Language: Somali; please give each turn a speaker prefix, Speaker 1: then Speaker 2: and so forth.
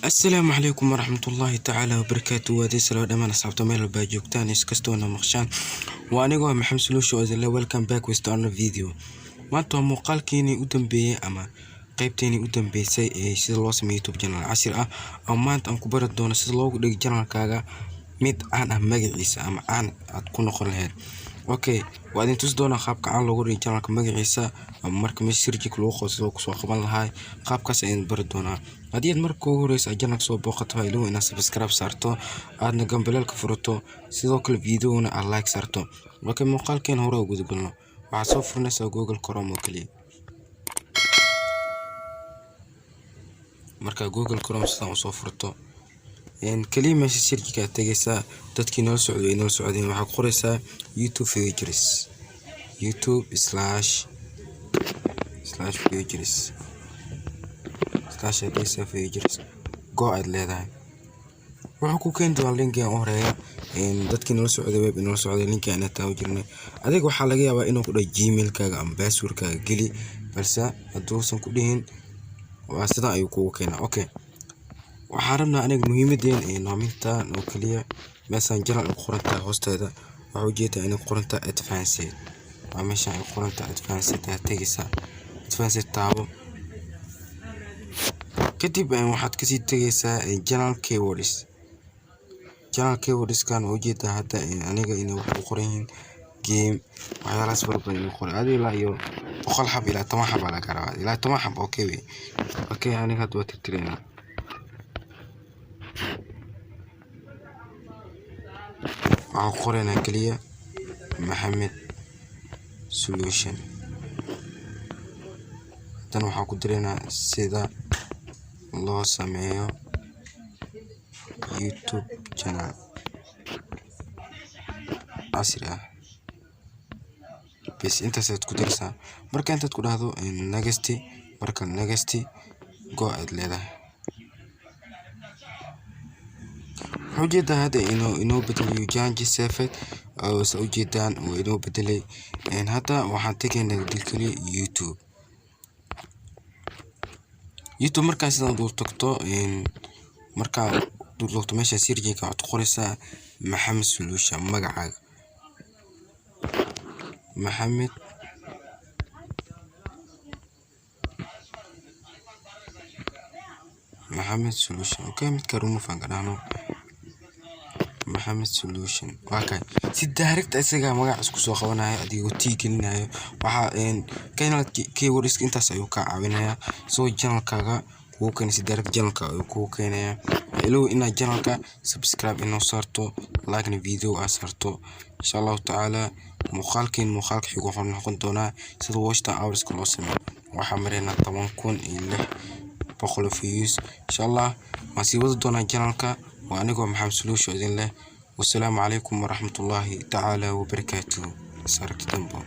Speaker 1: Asalaamu calaykum waraxmatullaahi tacaala wabarakaatu. Waadey dhammaan asxaabta meel walba joogtaan, iskastoona maqshaan. Waa anigoo Maxamed Solution oo idinle welcome back with another video. Maanta waa muuqaalkeenii u dambeeyey ama qaybteenii u dambeysay ee sida loo sameeyo YouTube channel cashir ah, oo maanta aan ku bari doono sida loogu dhigo channelkaaga mid caan ah magaciisa ama caan aad ku noqon lahayd. Okay, waa idin tusi doonaa qaabka caan loogu dhigo channelka magaciisa ama marka meesha search lagu qoro sida kusoo qaban lahaa. Qaabkaas ayaan bari doonaa. Haddii aad marka ugu horeysa aad channelka soo booqato, ha ilowin inaad subscribe saarto, aadna gambaleelka furato, sidoo kale videona aad like saarto. Okay, muuqaalkeena hore u guda galno. Waxaad soo furanaysaa Google Chrome oo kaliya. Marka Google Chrome sidaan usoo furto kaliya, meesha search-ka aad tegaysaa. Dadkii nala socday way nala socdeen. Waxaad ku qoraysaa YouTube features, YouTube slash slash features slash aad dhigaysaa, features, go aad leedahay. Wuxuu ku keeni doonaa linkigan u horeeya. Dadkii nala socday web nala socday, linkigan inaan taawo jirnay. Adiga waxaa laga yaabaa inuu ku dhaho Gmailkaaga ama passwordkaaga geli, balse hadduusan ku dhihin, waa sidan ayuu kugu keenaa. Okay, waxaan rabnaa aniga muhiimadeen waa mintaan oo kaliya. Meeshaan channel ay ku qoran tahay hoosteeda waxaa ujeedaa inay ku qoran tahay advanced. Waa meeshaan ay ku qoran tahay advanced aad tegaysaa. Advanced taabo. Kadib waxaad kasii tegaysaa channel keywords. Channel keywords kan waa ujeedaa hadda aniga inay wax ku qoran yihiin game, waxyaalahaas fara badan inuu qoray. Adiga ilaa iyo 100 xab ilaa 10 xab aa laga rabaa, ilaa 10 xab. Okay wey. Okay, aniga hadda waa tirtiraynaa. Waxaan ku qoraynaa kaliya Maxamed Solution. Haddana waxaan ku diraynaa sida loo sameeyo YouTube channel casri ah. Bes, intaas ayaad ku dareysaa. Marka intaad ku dhahdo next, marka next, go aad leedahay. Waxaa ujeedaa hadda inuu inoo bedelayo change saved oo sa ujeedaan uu inoo bedelay. Hadda waxaan tegaynaa kaliya YouTube. YouTube markaa sidan dul tagto, markaa dul tagto meesha search waxaad ku qoreysaa Maxamed Solution, magacaaga Maxamed Maxamed Solution. Okay, midka remove aan ka dhahno. Maxamed Solution waa kay. Si direct isaga magac isku soo qabanayo adigoo tii gelinayo. Waxaa channel keywords intaas ayuu kaa caawinayaa. Soo channelkaaga kugu keenay, si direct channelka ayuu kugu keenayaa. Ilow inaad channelka subscribe inoo saarto, like na video aad saarto. Insha Allahu tacaala muuqaalkeen muuqaalka xigo wuxuu noqon doonaa sida watch time hours loo sameeyo. Waxaa maraynaa 10,600 views. Insha Allah waan sii wadi doonaa channelka. Waa anigoo Maxamed Solution idin leh, wasalaamu calaykum waraxmatullaahi tacaala wabarakaatuhu. Is aragti dambo.